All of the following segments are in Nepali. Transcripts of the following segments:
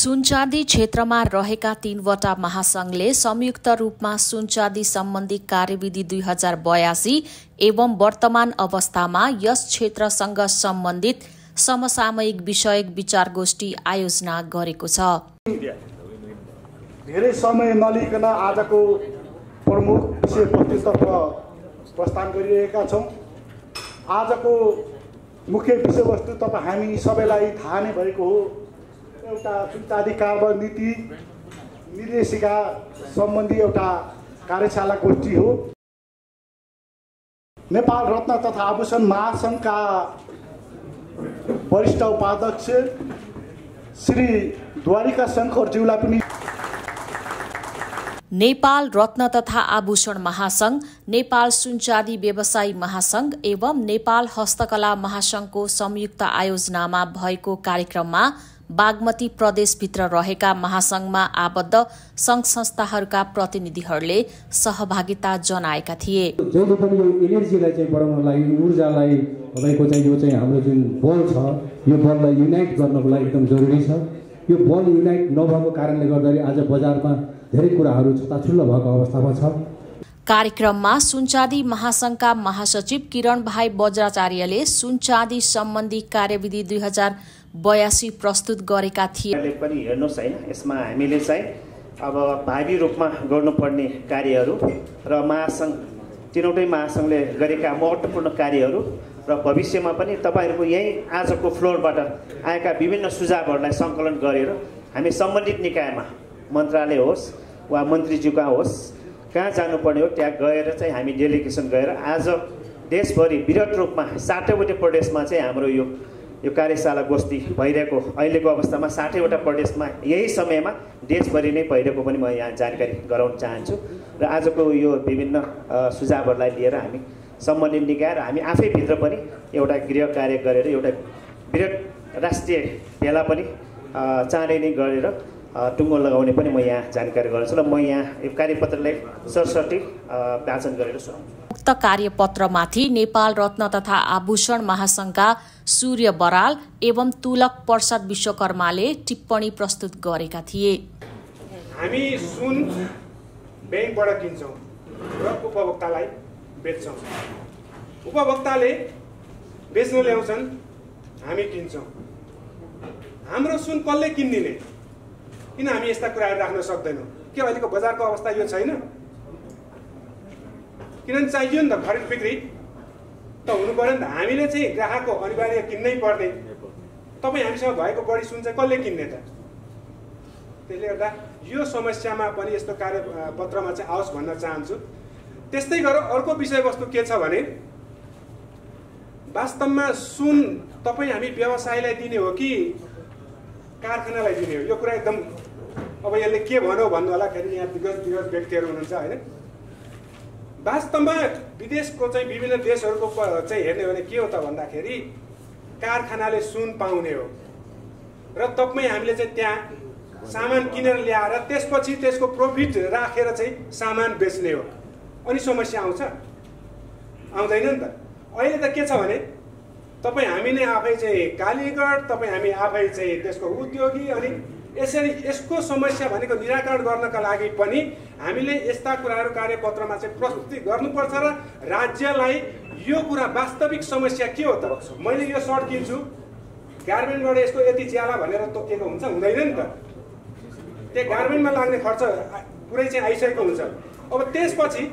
सुनचाँदी क्षेत्रमा रहेका 3वटा महासंघले संयुक्त रूपमा सुनचाँदी सम्बन्धी कार्यविधि 2082 एवं वर्तमान अवस्थामा यस क्षेत्रसँग सम्बन्धित समसामयिक विषयक विचारगोष्ठी आयोजना गरेको छ। धेरै समय नलिकन आजको प्रमुख विषयवस्तुतर्फ प्रस्थान गरिरहेका छौं। आजको मुख्य विषयवस्तु तपाईँ हामी सबैलाई थाहा नै भएको हो। एउटा सुनचाँदी कारोबार नीति निर्देशिका सम्बन्धी एउटा कार्यशाला गोष्ठी हो। नेपाल रत्न तथा आभूषण महासंघका वरिष्ठ उपाध्यक्ष श्री द्वारिका शङ्करज्यूलाई पनि नेपाल रत्न तथा आभूषण महासंघ, नेपाल सुनचाँदी व्यवसायी महासंघ एवं नेपाल हस्तकला महासंघको संयुक्त आयोजनामा भएको कार्यक्रममा बागमती प्रदेशभित्र रहेका महासंघमा आबद्ध संघ संस्थाहरूका प्रतिनिधिहरूले सहभागिता जनाएका थिए। जहिले पनि यो एनर्जीलाई चाहिँ बढाउनलाई, ऊर्जालाई तपाईको चाहिँ यो चाहिँ हाम्रो जुन बल छ, यो बललाई युनाइट गर्नको लागि एकदम जरुरी छ। यो बल युनाइट नभएको कारणले गर्दाखेरि आज बजारमा धेरै कुराहरू छताछुल्लो भएको अवस्थामा छ। कार्यक्रममा सुनचाँदी महासंघका महासचिव किरण भाइ बज्राचार्यले सुनचाँदी सम्बन्धी कार्यविधि 2082 प्रस्तुत गरेका थिए। पनि हेर्नुहोस् हैन, यसमा हामीले चाहिँ अब भावी रूपमा गर्नुपर्ने कार्यहरू र महासंघ तीनवटै महासंघले गरेका महत्त्वपूर्ण कार्यहरू र भविष्यमा पनि तपाईहरुको यही आजको फ्लोरबाट आएका विभिन्न सुझावहरूलाई सङ्कलन गरेर हामी सम्बन्धित निकायमा मन्त्रालय होस् वा मन्त्रीज्यूका होस् कहाँ जानुपर्ने हो त्यहाँ गएर चाहिँ हामी डेलिगेसन गएर आज देशभरि विराट रूपमा 60वटा प्रदेशमा चाहिँ हाम्रो यो कार्यशाला गोष्ठी भइरहेको अहिलेको अवस्थामा 60वटा प्रदेशमा यही समयमा देशभरि नै भइरहेको पनि म यहाँ जानकारी गराउन चाहन्छु। र आजको यो विभिन्न सुझावहरूलाई लिएर हामी सम्बन्धित निकाय र हामी आफै भित्र पनि एउटा गृह कार्य गरेर एउटा विराट राष्ट्रिय भेला पनि चाँडै नै गरेर टुङ्गो लगाउने पनि म यहाँ जानकारी गराउँछु र म यहाँ यो कार्यपत्रलाई सरसटी वाचन गरेर सुनाउँछु। उक्त कार्यपत्रमाथि नेपाल रत्न तथा आभूषण महासंघका सूर्य बराल एवं तुलक प्रसाद विश्वकर्माले टिप्पणी प्रस्तुत गरेका थिए। हामी सुन बैंकबाट किन्छौँ र उपभोक्तालाई बेच्छौँ। उपभोक्ताले बेच्न ल्याउँछन्, हामी किन्छौँ। हाम्रो सुन कसले किन्दिने? किन हामी यस्ता कुराहरू राख्न सक्दैनौँ? के अहिलेको बजारको अवस्था यो छैन? किनभने चाहियो नि त, खरिद बिक्री त हुनु पर्यो नि त। हामीले चाहिँ ग्राहकको अनिवार्य किन्नै पर्ने। तपाईँ हामीसँग भएको बढी सुन चाहिँ कसले किन्ने त? त्यसले गर्दा यो समस्यामा पनि यस्तो कार्यपत्रमा चाहिँ आओस् भन्न चाहन्छु। त्यस्तै गरेर अर्को विषयवस्तु के छ भने वास्तवमा सुन तपाईँ हामी व्यवसायलाई दिने हो कि कारखानालाई दिने हो? यो कुरा एकदम अब यसले के भन्यो भन्नु होला, फेरि यहाँ दिग्गज व्यक्तिहरू हुनुहुन्छ हैन। वास्तवमा विदेशको चाहिँ विभिन्न देशहरूको चाहिँ हेर्ने भने के हो त भन्दाखेरि कारखानाले सुन पाउने हो र तपाईँ हामीले चाहिँ त्यहाँ सामान किनेर ल्याएर त्यसपछि त्यसको प्रॉफिट राखेर चाहिँ सामान बेच्ने हो। अनि समस्या आउँछ? आउँदैन नि त। अहिले त के छ भने तपाईँ हामी नै आफै चाहिँ कालीगढ, तपाईँ हामी आफै चाहिँ त्यसको उद्योगी। अनि यसरी यसको समस्या भनेको निराकरण गर्नका लागि पनि हामीले यस्ता कुराहरू कार्यपत्रमा चाहिँ प्रस्तुति गर्नुपर्छ र राज्यलाई यो कुरा वास्तविक समस्या के हो त? मैले यो सर्ट किन्छु, गार्मेन्टबाट यसको यति ज्याला भनेर तोकेको हुन्छ? हुँदैन नि त। त्यो गार्मेन्टमा लाग्ने खर्च पुरै चाहिँ आइसकेको हुन्छ। अब त्यसपछि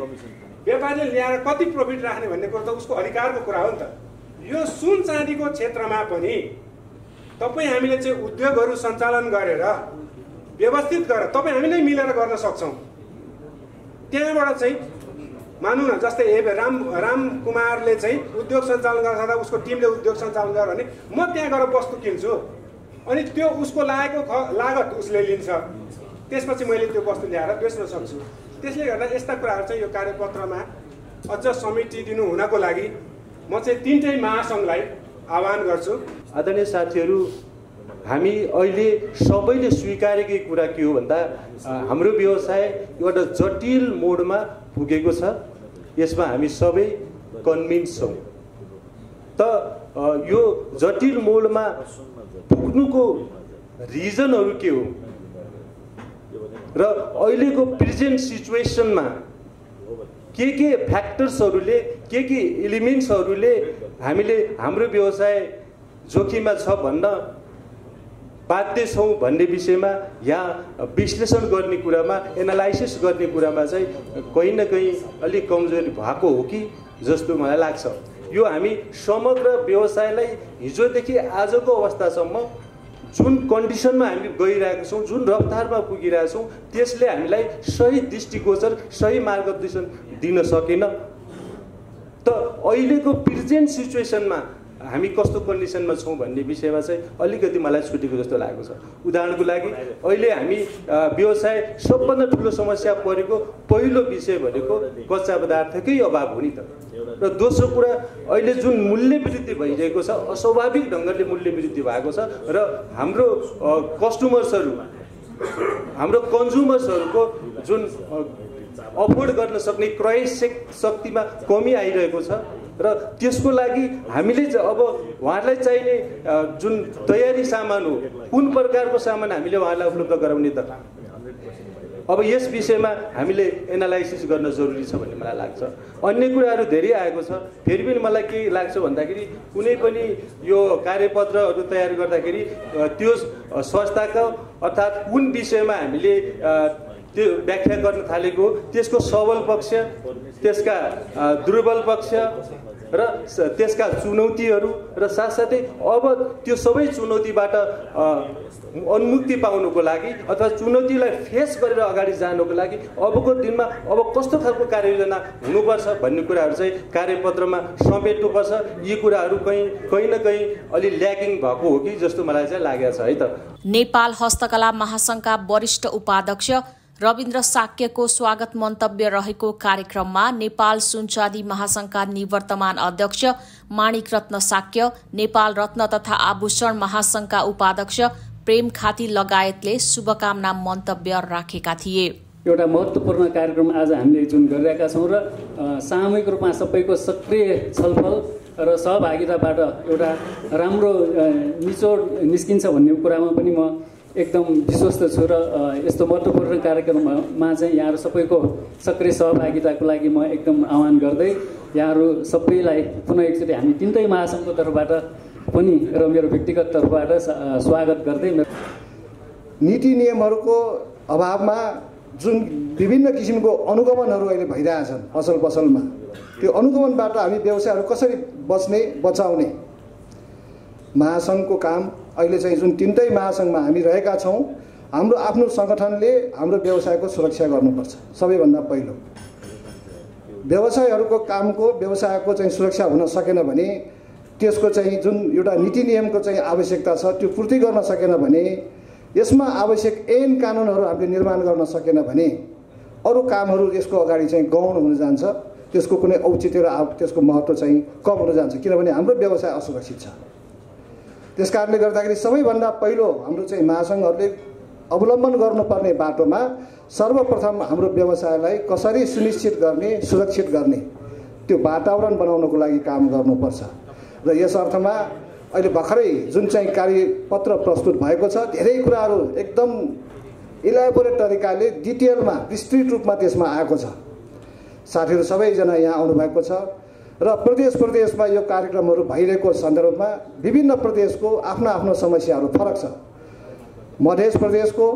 व्यापारीले ल्याएर कति प्रॉफिट राख्ने भन्ने कुरो त उसको अधिकारको कुरा हो नि त। यो सुन चाँदीको क्षेत्रमा पनि तपाईँ हामीले चाहिँ उद्योगहरू सञ्चालन गरेर व्यवस्थित गरेर तपाईँ हामी नै मिलेर गर्न सक्छौँ। त्यहाँबाट चाहिँ मानौँ न, जस्तै राम कुमारले चाहिँ उद्योग सञ्चालन गर्दा उसको टिमले उद्योग सञ्चालन गर्यो भने म त्यहाँ गएर वस्तु किन्छु अनि त्यो उसको लागत उसले लिन्छ, त्यसपछि मैले त्यो वस्तु ल्याएर बेच्न सक्छु। त्यसले गर्दा यस्ता कुराहरू चाहिँ यो कार्यपत्रमा अझ समेटिदिनु हुनको लागि म चाहिँ तीनटै महासंघलाई आह्वान गर्छु। आदरणीय साथीहरू, हामी अहिले सबैले स्वीकारेकै कुरा के हो भन्दा हाम्रो व्यवसाय एउटा जटिल मोडमा पुगेको छ। यसमा हामी सबै कन्भिन्स छौँ। त यो जटिल मोडमा पुग्नुको रिजनहरू के हो र अहिलेको प्रेजेन्ट सिचुएसनमा के फ्याक्टर्सहरूले के एलिमेन्ट्सहरूले हामीले हाम्रो व्यवसाय जोखिममा छ भन्न बाध्य छौँ भन्ने विषयमा यहाँ विश्लेषण गर्ने कुरामा एनालाइसिस गर्ने कुरामा चाहिँ कहीँ न कहीँ अलिक कमजोरी भएको हो कि जस्तो मलाई लाग्छ। यो हामी समग्र व्यवसायलाई हिजोदेखि आजको अवस्थासम्म जुन कन्डिसनमा हामी गइरहेका छौँ, जुन रफ्तारमा पुगिरहेका छौँ, त्यसले हामीलाई सही दृष्टिगोचर सही मार्गदर्शन दिन सकेन। त अहिलेको प्रेजेन्ट सिचुएसनमा हामी कस्तो कन्डिसनमा छौँ भन्ने विषयमा चाहिँ अलिकति मलाई छुटेको जस्तो लागेको छ। उदाहरणको लागि अहिले हामी व्यवसाय सबभन्दा ठुलो समस्या परेको पहिलो विषय भनेको कच्चा पदार्थकै अभाव हो नि त। र दोस्रो कुरा अहिले जुन मूल्य वृद्धि भइरहेको छ, अस्वाभाविक ढङ्गले मूल्य वृद्धि भएको छ र हाम्रो कस्टमर्सहरू, हाम्रो कन्ज्युमर्सहरूको जुन अफोर्ड गर्न सक्ने क्रय शक्तिमा कमी आइरहेको छ र त्यसको लागि हामीले अब उहाँहरूलाई चाहिने जुन तयारी सामान हो, कुन प्रकारको सामान हामीले उहाँहरूलाई उपलब्ध गराउने त अब यस विषयमा हामीले एनालाइसिस गर्न जरुरी छ भन्ने मलाई लाग्छ। अन्य कुराहरू धेरै आएको छ। फेरि पनि मलाई के लाग्छ भन्दाखेरि कुनै पनि यो कार्यपत्रहरू तयार गर्दाखेरि त्यो संस्थाको अर्थात् कुन विषयमा हामीले त्यो व्याख्या गर्न थालेको, त्यसको सबल पक्ष, त्यसका दुर्बल पक्ष र त्यसका चुनौतीहरू र साथसाथै अब त्यो सबै चुनौतीबाट उन्मुक्ति पाउनुको लागि अथवा चुनौतीलाई फेस गरेर अगाडि जानुको लागि अबको दिनमा अब कस्तो खालको कार्ययोजना हुनुपर्छ भन्ने कुराहरू चाहिँ कार्यपत्रमा समेट्नुपर्छ। यी कुराहरू कहीँ न कहीँ अलि ल्याकिङ भएको हो कि जस्तो मलाई चाहिँ लागेको छ है त। नेपाल हस्तकला महासंघका वरिष्ठ उपाध्यक्ष रविन्द्र साक्यको स्वागत मन्तव्य रहेको कार्यक्रममा नेपाल सुनचाँदी महासंघका निवर्तमान अध्यक्ष माणिक रत्न साक्य, नेपाल रत्न तथा आभूषण महासंघका उपाध्यक्ष प्रेम खाती लगायतले शुभकामना मन्तव्य राखेका थिए। एउटा महत्त्वपूर्ण कार्यक्रम आज हामीले जुन गरिरहेका छौँ र सामूहिक रूपमा सबैको सक्रिय छलफल र सहभागिताबाट एउटा राम्रो निचोड निस्किन्छ भन्ने कुरामा पनि म एकदम विश्वस्त छु र यस्तो महत्त्वपूर्ण कार्यक्रममा चाहिँ यहाँहरू सबैको सक्रिय सहभागिताको लागि म एकदम आह्वान गर्दै यहाँहरू सबैलाई पुनः एकचोटि हामी तिनटै महासङ्घको तर्फबाट पनि र मेरो व्यक्तिगत तर्फबाट स्वागत गर्दै नीति नियमहरूको अभावमा जुन विभिन्न किसिमको अनुगमनहरू अहिले भइरहेछन् असल पसलमा, त्यो अनुगमनबाट हामी व्यवसायहरू कसरी बचाउने महासङ्घको काम अहिले चाहिँ जुन तिनटै महासङ्घमा हामी रहेका छौँ, हाम्रो आफ्नो सङ्गठनले हाम्रो व्यवसायको सुरक्षा गर्नुपर्छ। सबैभन्दा पहिलो व्यवसायको चाहिँ सुरक्षा हुन सकेन भने, त्यसको चाहिँ जुन एउटा नीति नियमको चाहिँ आवश्यकता छ त्यो पूर्ति गर्न सकेन भने, यसमा आवश्यक ऐन कानुनहरू हामीले निर्माण गर्न सकेन भने अरू कामहरू यसको अगाडि चाहिँ गौण हुन जान्छ, त्यसको कुनै औचित्य र त्यसको महत्त्व चाहिँ कम हुन जान्छ, किनभने हाम्रो व्यवसाय असुरक्षित छ। त्यस कारणले गर्दाखेरि सबैभन्दा पहिलो हाम्रो चाहिँ महासङ्घहरूले अवलम्बन गर्नुपर्ने बाटोमा सर्वप्रथम हाम्रो व्यवसायलाई कसरी सुनिश्चित गर्ने, सुरक्षित गर्ने त्यो वातावरण बनाउनको लागि काम गर्नुपर्छ। र यस अर्थमा अहिले भर्खरै जुन चाहिँ कार्यपत्र प्रस्तुत भएको छ, धेरै कुराहरू एकदम इलाबोरेट तरिकाले डिटेलमा विस्तृत रूपमा त्यसमा आएको छ। साथीहरू सबैजना यहाँ आउनुभएको छ र प्रदेशमा यो कार्यक्रमहरू भइरहेको सन्दर्भमा विभिन्न प्रदेशको आफ्ना आफ्नो समस्याहरू फरक छ। मध्य प्रदेशको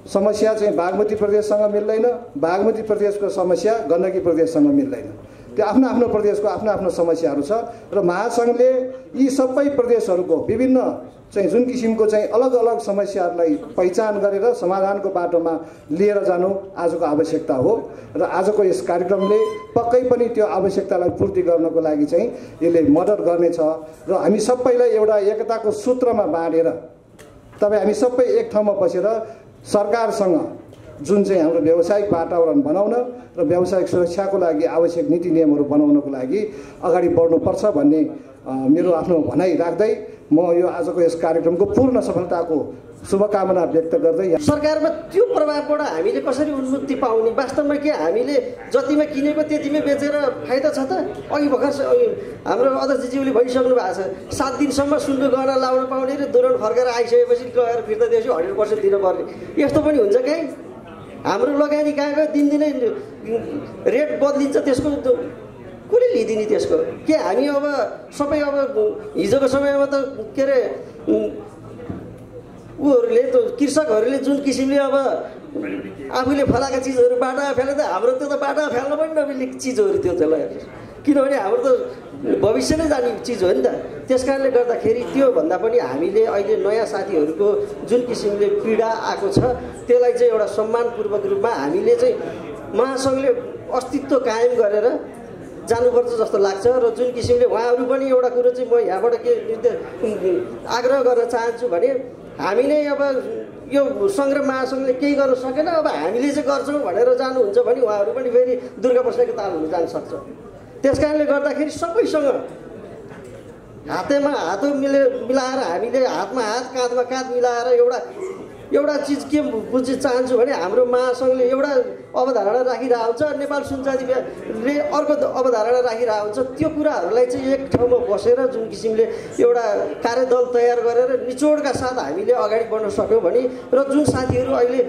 समस्या चाहिँ बागमती प्रदेशसँग मिल्दैन, बागमती प्रदेशको समस्या गण्डकी प्रदेशसँग मिल्दैन। त्यो आफ्नो आफ्नो प्रदेशको आफ्नो आफ्नो समस्याहरू छ र महासङ्घले यी सबै प्रदेशहरूको विभिन्न चाहिँ जुन किसिमको चाहिँ अलग अलग समस्याहरूलाई पहिचान गरेर समाधानको बाटोमा लिएर जानु आजको आवश्यकता हो र आजको यस कार्यक्रमले पक्कै पनि त्यो आवश्यकतालाई पूर्ति गर्नको लागि चाहिँ यसले मद्दत गर्नेछ र हामी सबैलाई एउटा एकताको सूत्रमा बाँडेर हामी सबै एक ठाउँमा बसेर सरकारसँग जुन चाहिँ हाम्रो व्यावसायिक वातावरण बनाउन र व्यावसायिक सुरक्षाको लागि आवश्यक नीति नियमहरू बनाउनको लागि अगाडि बढ्नुपर्छ भन्ने मेरो आफ्नो भनाइ राख्दै म यो आजको यस कार्यक्रमको पूर्ण सफलताको शुभकामना व्यक्त गर्दै सरकारमा त्यो प्रभावबाट हामीले कसरी उन्मुक्ति पाउने वास्तवमा के हामीले जतिमा किनेको त्यतिमै बेचेर फाइदा छ त अघि भर्खर हाम्रो अध्यक्षज्यूले भनिसक्नु भएको छ 7 दिनसम्म सुनको गहना लाउन पाउने र दोलन फर्केर आइसकेपछि गएर फिर्ता दिएपछि 100% दिनुपर्ने यस्तो पनि हुन्छ काहीँ हाम्रो लगानी कहाँको दिनदिनै रेट बदलिन्छ त्यसको कसले लिदिने त्यसको के हामी अब सबै अब हिजोको समयमा त के अरे उहरूले त कृषकहरूले जुन किसिमले अब आफूले फलाएका चिजहरू बाटा फ्याले त हाम्रो त्यो त बाटा फ्याल्न पनि नमिल्ने चिजहरू त्यो चाहिँ किनभने हाम्रो त भविष्य नै जाने चिज हो नि त त्यस कारणले गर्दाखेरि त्योभन्दा पनि हामीले अहिले नयाँ साथीहरूको जुन किसिमले पीडा आएको छ त्यसलाई चाहिँ एउटा सम्मानपूर्वक रूपमा हामीले चाहिँ महासङ्घले अस्तित्व कायम गरेर जानुपर्छ जस्तो लाग्छ र जुन किसिमले उहाँहरू पनि एउटा कुरो चाहिँ म यहाँबाट के आग्रह गर्न चाहन्छु भने हामी नै अब यो सङ्घ र महासङ्घले केही गर्न सकेन अब हामीले चाहिँ गर्छौँ भनेर जानुहुन्छ भने उहाँहरू पनि फेरि दुर्गा प्रसादको ताल हुन जान सक्छ त्यस कारणले गर्दाखेरि सबैसँग हातैमा हात मिलाएर हामीले हातमा हात काँधमा काँध मिलाएर एउटा चिज के बुझ्न चाहन्छु भने हाम्रो महासङ्घले एउटा अवधारणा राखिरहेको हुन्छ नेपाल सुनचाँदीले अर्को अवधारणा राखिरहेको हुन्छ त्यो कुराहरूलाई चाहिँ एक ठाउँमा बसेर जुन किसिमले एउटा कार्यदल तयार गरेर निचोडका साथ हामीले अगाडि बढ्न सक्यौँ भने र जुन साथीहरू अहिले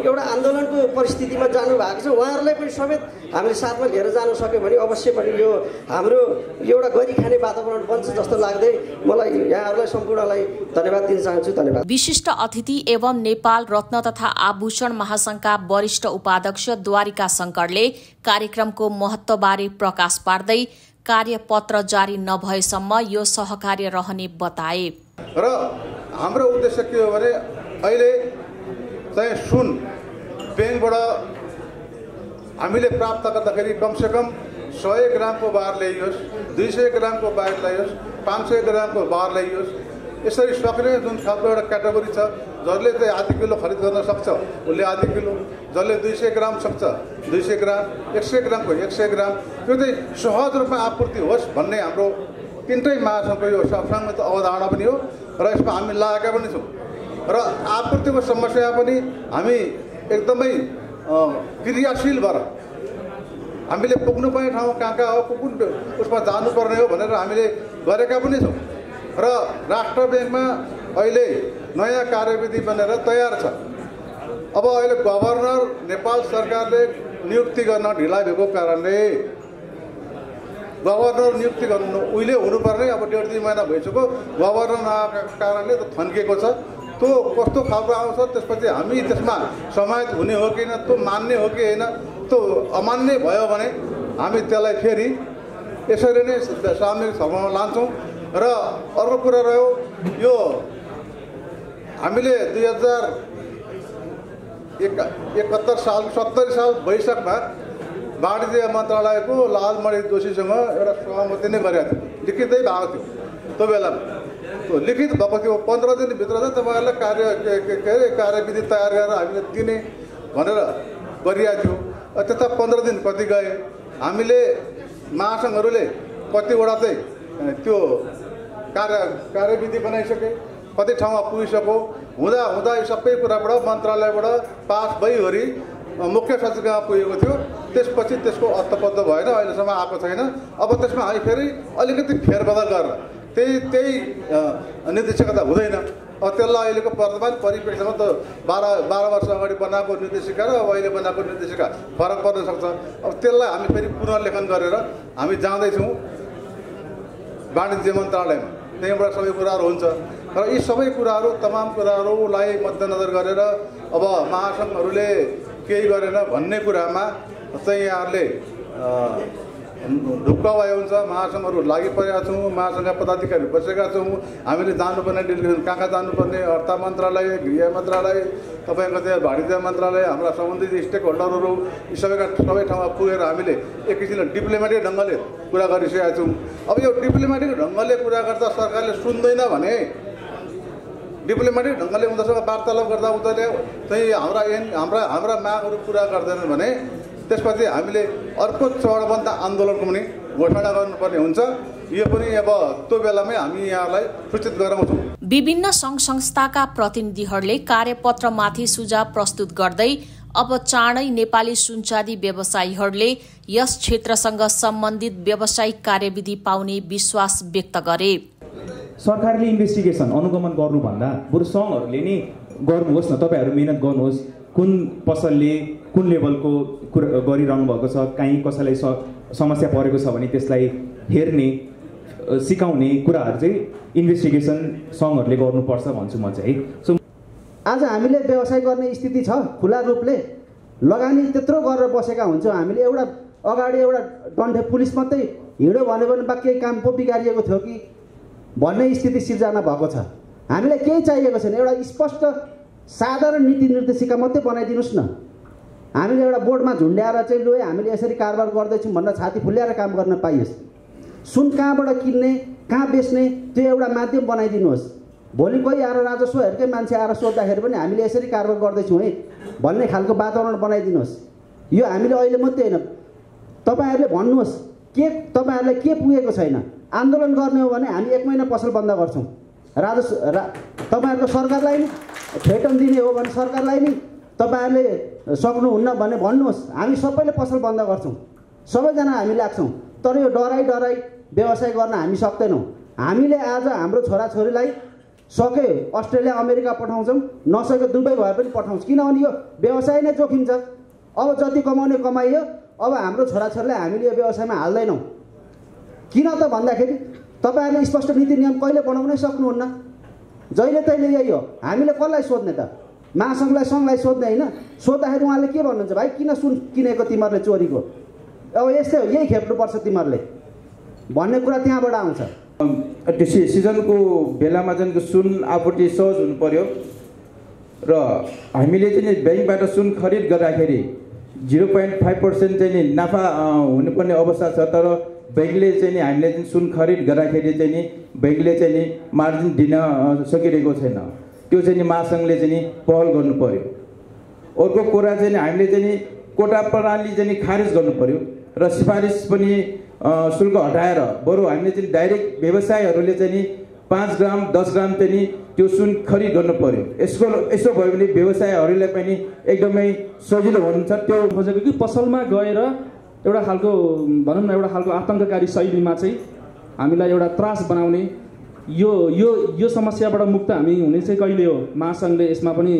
एउटा आन्दोलनको परिस्थितिमा जानु भएको छ उहाँहरूलाई पनि समेत हामीले साथमा लिएर जान सक्यौँ भने अवश्य पनि यो हाम्रो एउटा गरी खाने वातावरण बन्छ जस्तो लाग्दै मलाई यहाँहरूलाई सम्पूर्णलाई धन्यवाद दिन चाहन्छु। धन्यवाद। विशिष्ट अतिथि एवं नेपाल रत्न तथा आभूषण महासंघका वरिष्ठ उपाध्यक्ष द्वारिका शंकरले कार्यक्रमको महत्त्वबारे प्रकाश पार्दै कार्यपत्र जारी नभएसम्म यो सहकार्य रहने बताए। र हाम्रो उद्देश्य के हो भने अहिले चाहिँ सुन ब्याङ्कबाट हामीले प्राप्त गर्दाखेरि कमसेकम 100 ग्रामको बार ल्याइयोस्, 200 ग्रामको बार ल्याइयोस्, 500 ग्रामको बार ल्याइयोस्। यसरी सक्ने जुन खालको एउटा क्याटेगोरी छ जसले चाहिँ आधी किलो खरिद गर्न सक्छ उसले आधी किलो, जसले 200 ग्राम सक्छ 200 ग्राम, 100 ग्रामको 100 ग्राम, त्यो चाहिँ सहज रूपमा आपूर्ति होस् भन्ने हाम्रो तिनटै महासङ्घको यो संसङ्गत अवधारणा पनि हो र यसमा हामी लागेका पनि छौँ र आपूर्तिको समस्या पनि हामी एकदमै क्रियाशील भएर हामीले पुग्नुपर्ने ठाउँ कहाँ कहाँ हो, कुन उसमा जानुपर्ने हो भनेर हामीले गरेका पनि छौँ र राष्ट्र ब्याङ्कमा अहिले नयाँ कार्यविधि बनेर तयार छ। अब अहिले गभर्नर नेपाल सरकारले नियुक्ति गर्न ढिला भएको कारणले गभर्नर नियुक्ति गर्नु उहिले हुनुपर्ने अब 1.5 महिना भइसक्यो, गभर्नर नआएको कारणले त थन्किएको छ। त्यो कस्तो खालको आउँछ त्यसपछि हामी त्यसमा समाहित हुने हो कि होइन, त्यो मान्ने हो कि होइन, त्यो अमान्य भयो भने हामी त्यसलाई फेरि यसरी नै सामूहिक सभामा लान्छौँ। र अर्को कुरा रह्यो यो हामीले 2071 साल 70 साल वैशाखमा वाणिज्य मन्त्रालयको लालमणि जोशीसँग एउटा सहमति नै गरेका थियो, लिखितै भएको थियो त्यो बेलामा। त्यो लिखित भएको थियो 15 दिनभित्र चाहिँ तपाईँहरूलाई कार्यविधि तयार गरेर हामीले दिने भनेर गरिएको थियो। त्यता 15 दिन कति गए, हामीले महासङ्घहरूले कतिवटा चाहिँ त्यो कार्यविधि बनाइसके, कति ठाउँमा पुगिसक्यो, हुँदा यो सबै कुराबाट मन्त्रालयबाट पास भइवरी मुख्य सचिवमा पुगेको थियो। त्यसपछि त्यसको अत्तपत्त भएन, अहिलेसम्म आएको छैन। अब त्यसमा हामी फेरि अलिकति फेरबदल गरेर त्यही निर्देशिका हुँदैन। अब त्यसलाई अहिलेको वर्तमान परिप्रेक्ष्यमा त 12 वर्ष अगाडि बनाएको निर्देशिका र अब अहिले बनाएको निर्देशिका फरक पर्न सक्छ। अब त्यसलाई हामी फेरि पुनर्लेखन गरेर हामी जाँदैछौँ वाणिज्य मन्त्रालयमा, त्यहीँबाट सबै कुराहरू हुन्छ। र यी सबै कुराहरू तमाम कुराहरूलाई मध्यनजर गरेर अब महासङ्घहरूले केही गरेन भन्ने कुरामा चाहिँ यहाँहरूले ढुक्क भए हुन्छ। महासङ्घहरू लागिपरेका छौँ, महासङ्घका पदाधिकारी बसेका छौँ, हामीले जानुपर्ने डेलिगेसन कहाँ कहाँ जानुपर्ने, अर्थ मन्त्रालय, गृह मन्त्रालय, तपाईँको त्यहाँ वाणिज्य मन्त्रालय, हाम्रा सम्बन्धित स्टेक होल्डरहरू यी सबै ठाउँमा पुगेर हामीले एक किसिमले डिप्लोमेटिक ढङ्गले कुरा गरिसकेका छौँ। अब यो डिप्लोमेटिक ढङ्गले कुरा गर्दा सरकारले सुन्दैन भने, डिप्लोमेटिक ढङ्गले उनीहरूसँग वार्तालाप गर्दा उनीहरूले चाहिँ हाम्रा मागहरू पुरा गर्दैनन् भने त्यसपछि हामीले अर्को चरणबद्ध आन्दोलनको पनि घोषणा गर्नुपर्ने हुन्छ यो पनि अब त्यो बेलामै हामी यहाँलाई सूचित गराउँछौँ। विभिन्न सङ्घ संस्थाका प्रतिनिधिहरूले कार्यपत्रमाथि सुझाव प्रस्तुत गर्दै अब चाँडै नेपाली सुनचाँदी व्यवसायीहरूले यस क्षेत्रसँग सम्बन्धित व्यावसायिक कार्यविधि पाउने विश्वास व्यक्त गरे। सरकारले इन्भेस्टिगेसन अनुगमन गर्नुभन्दा बरु सङ्घहरूले नै गर्नुहोस् न, तपाईँहरू मिहिनेत गर्नुहोस्। कुन पसलले कुन लेभलको गरिरहनु भएको छ, कहीँ कसैलाई समस्या परेको छ भने त्यसलाई हेर्ने सिकाउने कुराहरू चाहिँ इन्भेस्टिगेसन सङ्घहरूले गर्नुपर्छ भन्छु म चाहिँ। सो आज हामीले व्यवसाय गर्ने स्थिति छ, खुला रूपले लगानी त्यत्रो गरेर बसेका हुन्छौँ हामीले। एउटा अगाडि एउटा डन्ठे पुलिस मात्रै हिँड्यो भन्यो भने बा केही काम पो बिगारिएको थियो कि भन्ने स्थिति सिर्जना भएको छ। हामीलाई केही चाहिएको छैन, एउटा स्पष्ट साधारण नीति निर्देशिका मात्रै बनाइदिनुहोस् न। हामीले एउटा बोर्डमा झुन्ड्याएर चाहिँ लु हामीले यसरी कारोबार गर्दैछौँ भनेर छाती फुल्याएर काम गर्न पाइयोस्। सुन कहाँबाट किन्ने, कहाँ बेच्ने त्यो एउटा माध्यम बनाइदिनुहोस्। भोलि कोही आएर राजस्वहरूकै मान्छे आएर सोद्धाखेरि पनि हामीले यसरी कारोबार गर्दैछौँ है भन्ने खालको वातावरण बनाइदिनुहोस्। यो हामीले अहिले मात्रै होइन, तपाईँहरूले भन्नुहोस् के तपाईँहरूलाई के पुगेको छैन। आन्दोलन गर्ने हो भने हामी 1 महिना पसल बन्द गर्छौँ। तपाईँहरूको सरकारलाई नि थ्रेटन दिने हो भने सरकारलाई नि तपाईँहरूले सक्नुहुन्न भने भन्नुहोस्, हामी सबैले पसल बन्द गर्छौँ, सबैजना हामी लाग्छौँ। तर यो डराई व्यवसाय गर्न हामी सक्दैनौँ। हामीले आज हाम्रो छोराछोरीलाई सके अस्ट्रेलिया अमेरिका पठाउँछौँ, नसके दुबई भए पनि पठाउँछौँ, किनभने यो व्यवसाय नै जोखिम छ। अब जति कमाउने कमाइयो, अब हाम्रो छोराछोरीलाई हामीले यो व्यवसायमा हाल्दैनौँ। किन त भन्दाखेरि तपाईँहरूले स्पष्ट नीति नियम कहिले बनाउनै सक्नुहुन्न। जहिले तहिले यही हो। हामीले कसलाई सोध्ने त? महासङ्घलाई सङ्घलाई सोध्ने होइन। सोद्धाखेरि उहाँले के भन्नुहुन्छ, भाइ किन सुन किनेको तिमीहरूले चोरीको, अब यस्तै हो, यही खेप्नुपर्छ तिमीहरूले भन्ने कुरा त्यहाँबाट आउँछ। त्यो सिजनको बेलामा चाहिँ सुन आपूर्ति सहज हुनु पर्यो र हामीले चाहिँ ब्याङ्कबाट सुन खरिद गर्दाखेरि 0.5% चाहिँ नि नाफा हुनुपर्ने अवस्था छ। तर ब्याङ्कले चाहिँ नि हामीले चाहिँ सुन खरिद गर्दाखेरि चाहिँ नि ब्याङ्कले चाहिँ नि मार्जिन दिन सकिरहेको छैन। त्यो चाहिँ नि महासङ्घले चाहिँ नि पहल गर्नु पर्यो। अर्को कुरा चाहिँ नि हामीले चाहिँ नि कोटा प्रणाली चाहिँ नि खारेज गर्नु पर्यो र सिफारिस पनि शुल्क हटाएर बरु हामीले चाहिँ डाइरेक्ट व्यवसायहरूले चाहिँ नि 5 ग्राम 10 ग्राम चाहिँ नि त्यो सुन खरिद गर्नु पर्यो। यसो भयो भने व्यवसायहरूलाई पनि एकदमै सजिलो हुन्छ। त्यो खोजेको कि पसलमा गएर एउटा खालको भनौँ न एउटा खालको आतङ्ककारी शैलीमा चाहिँ हामीलाई एउटा त्रास बनाउने यो यो यो समस्याबाट मुक्त हामी हुने चाहिँ कहिले हो, महासङ्घले यसमा पनि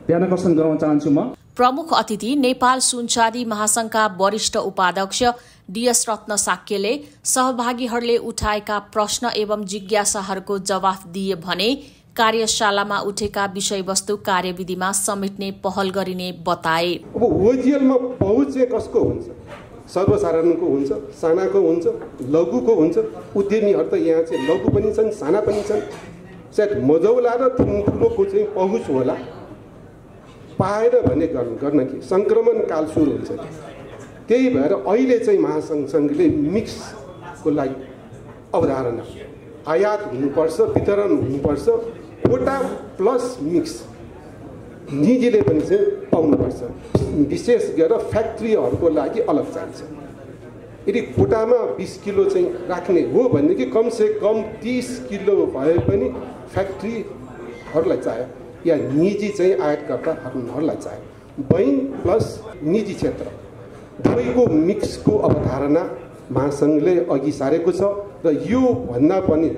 ध्यानाकर्षण गराउन चाहन्छु म। प्रमुख अतिथि नेपाल सुनचाँदी महासङ्घका वरिष्ठ उपाध्यक्ष डीएस रत्न साक्यले सहभागीहरूले उठाएका प्रश्न एवं जिज्ञासाहरूको जवाफ दिए भने कार्यशालामा उठेका विषयवस्तु कार्यविधिमा समेट्ने पहल गरिने बताए। अब ओजिएलमा पहुँच चाहिँ कसको हुन्छ? सर्वसाधारणको हुन्छ, सानाको हुन्छ, लघुको हुन्छ। उद्यमीहरू त यहाँ चाहिँ लघु पनि छन्, साना पनि छन्। सायद मझौला र ठुलोको चाहिँ पहुँच होला पाएर भने गर्न कि सङ्क्रमण काल सुरु हुन्छ। त्यही भएर अहिले चाहिँ महासङ्घले मिक्सको लागि अवधारणा आयात हुनुपर्छ, वितरण हुनुपर्छ, कोटा प्लस मिक्स निजीले पनि चाहिँ पाउनुपर्छ। विशेष गरेर फ्याक्ट्रीहरूको लागि अलग चाहिन्छ। यदि कोटामा 20 किलो चाहिँ राख्ने हो भनेदेखि कमसे कम 30 किलो भए पनि फ्याक्ट्रीहरूलाई चाहियो या निजी चाहिँ आयातकर्ताहरूलाई चाहियो। बैङ्क प्लस निजी क्षेत्र दुवैको मिक्सको अवधारणा महासङ्घले अघि सारेको छ र यो भन्दा पनि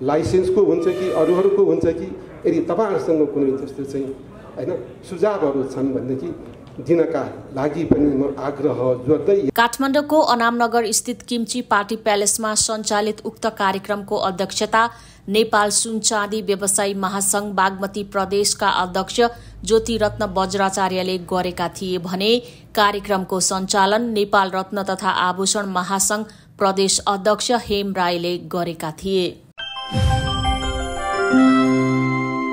लाइसेन्सको हुन्छ कि अरूहरूको हुन्छ कि यदि तपाईँहरूसँग कुनै त्यस्तो चाहिँ हैन सुझावहरू छन् भनेदेखि दिनका लागि पनि म आग्रह गर्दै। काठमाडौँको अनामनगर स्थित किम्ची पार्टी प्यालेसमा सञ्चालित उक्त कार्यक्रमको अध्यक्षता नेपाल सुनचाँदी व्यवसायी महासङ्घ बागमती प्रदेशका अध्यक्ष ज्योतिरत्न वज्राचार्यले गरेका थिए भने कार्यक्रमको सञ्चालन नेपाल रत्न तथा आभूषण महासङ्घ प्रदेश अध्यक्ष हेम राईले गरेका थिए।